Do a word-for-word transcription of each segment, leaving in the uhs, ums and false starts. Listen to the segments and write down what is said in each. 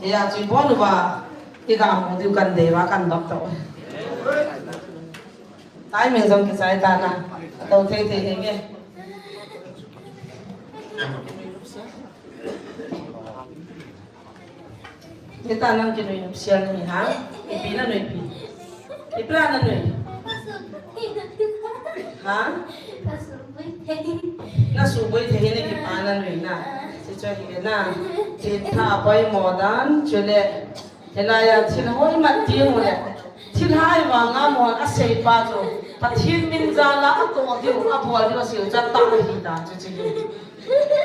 Hijeh chun ibon uva, iga mu diu kan dei uva kan dop tau. Timing jong kichai tan a. Tou thei thei henge. Hita nang kinui nupsial ni ha? Ipi nanui pi? Ipi nanui? Ha? Nasuboi thei hi na kipa nanui na. Hichu hi na. Thilha poimo dan, chule. Hilai a thil hoi mat ding u le. Thilha vang a mon asei pa chu. Pathen min jal a atoh diu, abol diu asei u chu atah ahi dan chu chu.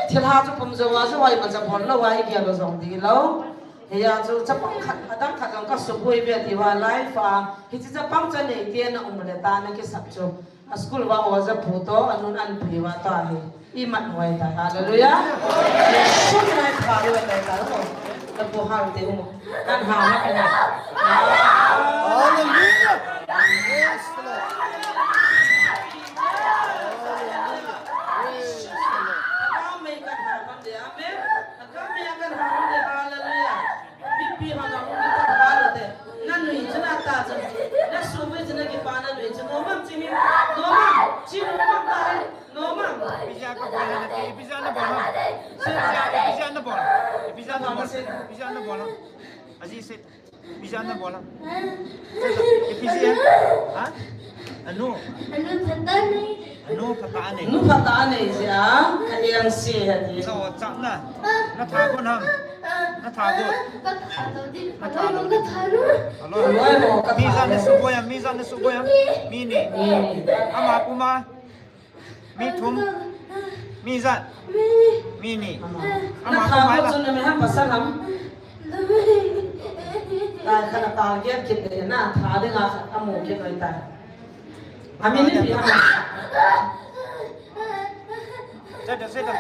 Thilha chu pum jou a chu hoi mat chu bol lou a igel u jong ding lou. Hijeh chun chapang khat, adang khat jong kasuboi ve tiu a life a. Hiche chapang chu nei te na um le ta na kisap chu. A school uva oja pu toh, anun anpi uva toh ahi. Imat hoi ta. Hallelujah. Sum nai pha ri ta ta ho. Ta pu ha te u mo. Kan ha ma ka na. Hallelujah. Yes, Lord. Hallelujah. Praise the Lord. Amen. Amen. Amen. Hallelujah. Mipi hon ahung kitah a lote. Nanui chu nata chu. Nasuboi chu nakipa nanui chu. Nom am chi hi. Nom am. Chi nom am ta hi. Nom am. Ipi jeh a kabol ham nati, ipi jeh a nabol ham. Ipi jeh a, ipi jeh a nabol. Ipi jeh a nabol. Ipi jeh a nabol ham. Ajeh se. Ipi jeh a nabol ham. Ipi jeh a. Ha? Anu. Anu phatah nei. Anu phatah nei. Nu phatah nei jeh a, ka eng se ahi. Sa o chap na. Na tha gon ham. Na tha gon. Ka tha lou di. Na tha lou di. Ka tha lou. Alo. Alo, alo, ka tha lou. Mi ijat nasuboi ham, mi ijat nasuboi ham. Mi ni. Mi ni. Ama puma. Mi thum. Mi ijat. Mi ni. Ama puma. Na tha gon chu na mi ham pasal ham. Lai khat a target kit le na tha ding a khat amu kit loi tai. Amin ipi ham. Seta, seta.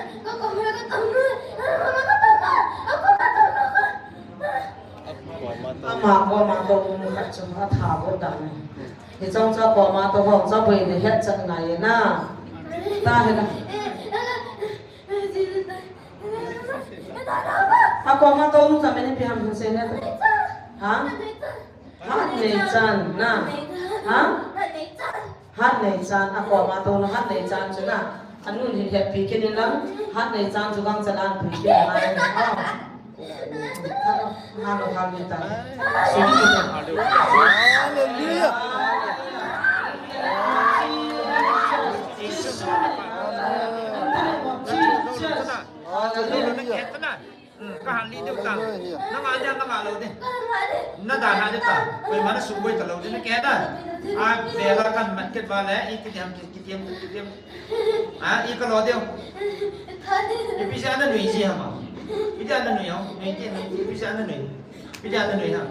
Ama koma toh um khat chu atha bol dan. Hichong chu koma toh hung chu boi le het chat ngai na. Ta he na. Akoma toh nu cha min ipi ham hin sei na. Ha? Hatneichan na. Ha? Hatneichan. Akoma toh nu Hatneichan chu na. Anun hin hetpi kit in lang. Hatneichan chu gangchan a anpi kit in lang. Ha. Halo, halo, halo, ta. Hallelujah. Hallelujah. Ka han li deu ta. Hallelujah. Na nga dia, na nga lou de. Na da ha de ta. Koima na suboi ta lou de, na ke da. A, vela kan mat ke vale, i ti diam, ti diam, ti diam. A, i ka lou deu. Ipi jeh a nanui ji ham a. Ipi jeh a nanui ham. Nui ji, nui ji, ipi jeh a nanui. Ipi jeh a nanui ham.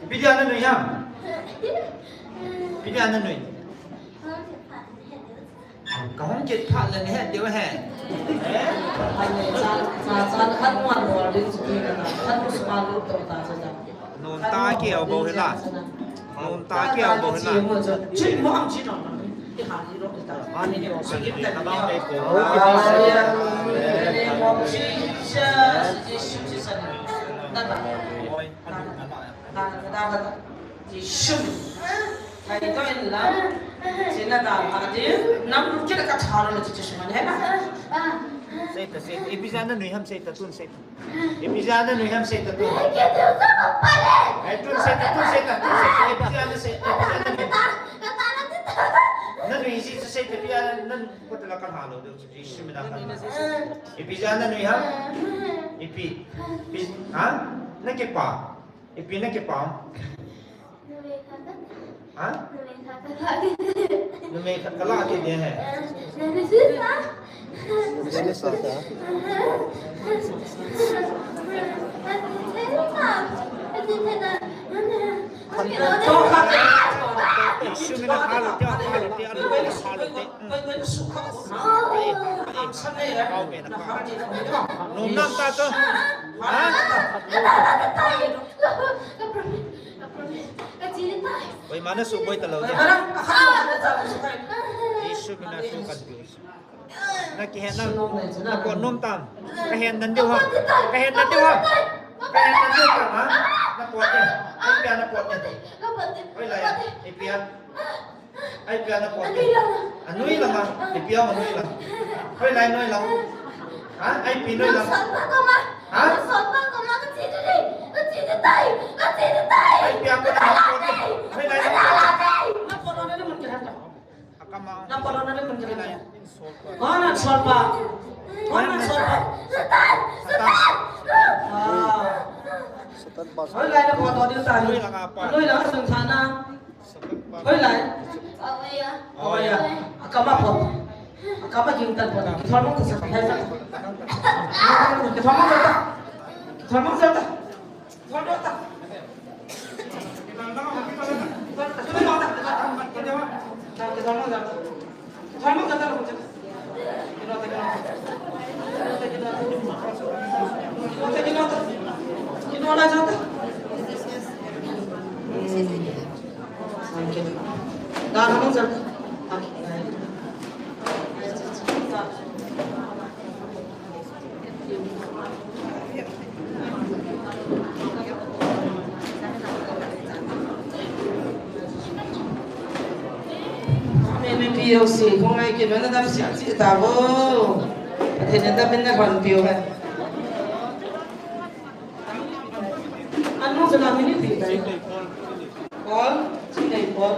Ipi jeh a nanui ham. Ipi jeh a nanui. Ka hung kit phat le nahet diu ahi. Cha, cha, cha, khat nuan bol ding chu khat nu sma lut to ta cha cha. Nun ta keu bou hi la. Nun ta keu bou hi la. Chin mo am chin no. Ti ha ni ro ta. Ani ni so kit ta ba pe ko. Hallelujah. In the name of Jesus, Jesus, Jesus. Ta ta. Ta ta ta. Jisu. Thei toh in lang. Sina da ha di. Nam kila ka tharo le Jisu man he na. Sei ta, sei ta. Ipi jeh a nanui ham, sei ta tun, sei ta. Ipi jeh a nanui ham, sei ta tun. Ei, tun, sei ta, tun, sei ta, tun, sei ta. Ipi jeh a na sei, ipi jeh a nanui. Nanui ji chu sei ta, ipi jeh a nan ko ta la ka ha lou deu chu Jisu min a ka. Ipi jeh a nanui ham. Ipi. Pi, ha? Na kipa. Ipi na kipa. Ha? Numei khat ka la kit ding ahi. Sumi na pha lou te, pha lou te, pha lou te. Nom nam ta to. Ha? Koima na suboi talou ding. Jesu mina su kan piu. Na kihen na. Na kon nom tam. Ka hen nan diu ham. Ka hen nan diu ham. Ka hen nan diu ham, ha? Na pot ne. Ai pia na pot ne. Hoilai. Ai pia. Ai pia na pot ne. Anoi langa. Ai pia anoi lang. Hoilai noi lang. Ha? Ai pi noi lang. Ha? Ai pia ko na pot ne. Hoilai lang. Akama. Na polo na le mun kira. Kona solpa. Kona solpa. Satan. Satan. Ah. Satan pa. Hoilai na polo din ta. Hoilai na apa? Hoilai na sung sana. Satan pa. Hoilai. Awaya. Awaya. Akama po. Akama king tan po. Kithol mo ta sa. Kithol mo ta. Kithol mo ta. Amen, amen, P O C. Kong ai kin, mana dam siang si ta bo. Pathen in dam in na kon P O C. Anu sana mini pi tai. Paul, si nei Paul.